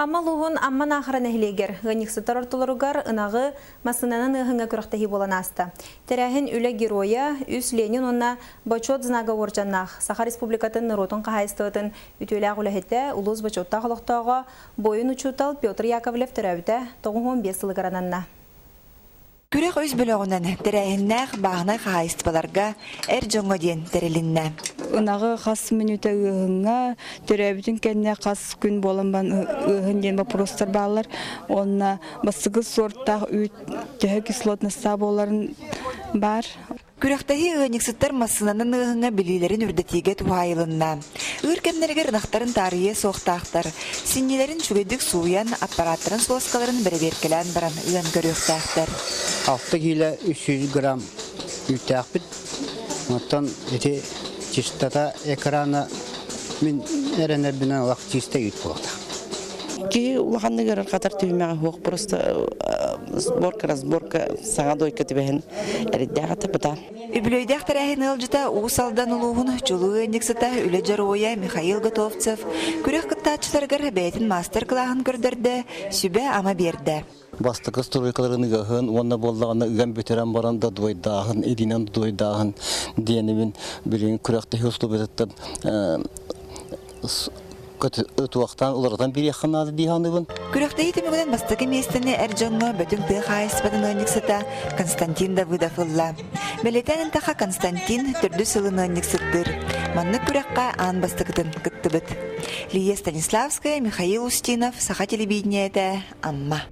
Амма улууһун Амма Наахара нэһилиэгэр ыанньыксыттар ортолоругар ынаҕы массыынанан ыаһыҥҥа күрэхтэһии буолан ааста. Тэрээһин Үлэ Геройа, үс Ленин уонна Бочуот знага уордьаннаах Саха Республикатын норуотун хаһаайыстыбатын үтүөлээх үлэһитэ, улуус бочуоттаах олохтооҕо, буойун-учуутал Петр Яковлев төрөөбүтэ 95 сылыгар ананна. Күрэх үс бөлөҕүнэн тэрээһиннээх бааһынай хаһаайыстыбаларга эр дьоҥҥо диэн тэрилиннэ. Ынаҕы хас мүнүүтэ ыаһыҥҥа, төрөөбүтүн кэннэ хас күн буолан баран ыаһын диэн боппуруостар бааллар. Уонна бастакы суортаах үүт төһө кислотностаах буоларын баар. Күрэхтэһии ыанньыксыттар массыынанан ыаһыҥҥа билиилэрин үрдэтиигэ туһаайылынна. Ыыр кэмнэригэр ынахтарын таарыйыа суохтаахтар. Синньилэрин үчүгэйдик сууйан, аппарааттарын суоскаларын бэрэбиэркэлээн баран ыан көрүөхтээхтэр. 6 киилэ 300 грамм үүттээхпит. Оттон ити чистота экрана мин эрэнэрбинэн олох чистай үүт буолуохтаах. Киһи улаханнык ыарырҕатар түһүмэҕэ суох, просто сборка, разборка саҥа дойка түбэһэн Эрдээх атапыта. Үбүлүөйдээх тэрээһин ыалдьыта Уус Алдан улууһун чулуу ыанньыксыта, үлэ дьоруойа Михаил Готовцев күрэх кыттааччыларыгар бэйэтин маастар-кылааһын көрдөрдө, сүбэ-ама биэрдэ. Бастакы стройкаларын ыгаһын уонна буоллаҕына ыган бүтэрэн баран да дуойдааһын, илиинэн дуойдааһын диэнибин билигин күрэхтэһии услуубатыттан туохтаан уларытан бириэххэ наада дии саныыбын. Күрэхтэһии түмүгүнэн бастакы миэстэни эр дьоҥҥо Бөтүҥ тыа хаһаайыстыбатын ыанньыксыта Константин Давыдов ылла. Бэлиэтээн эттэххэ, Константин төрдүс сылын ыанньыксыттыыр. Маннык күрэххэ аан бастакытын кыттыбыт. Лия Станиславская, Михаил Устинов, Саха телевидениетэ, Амма.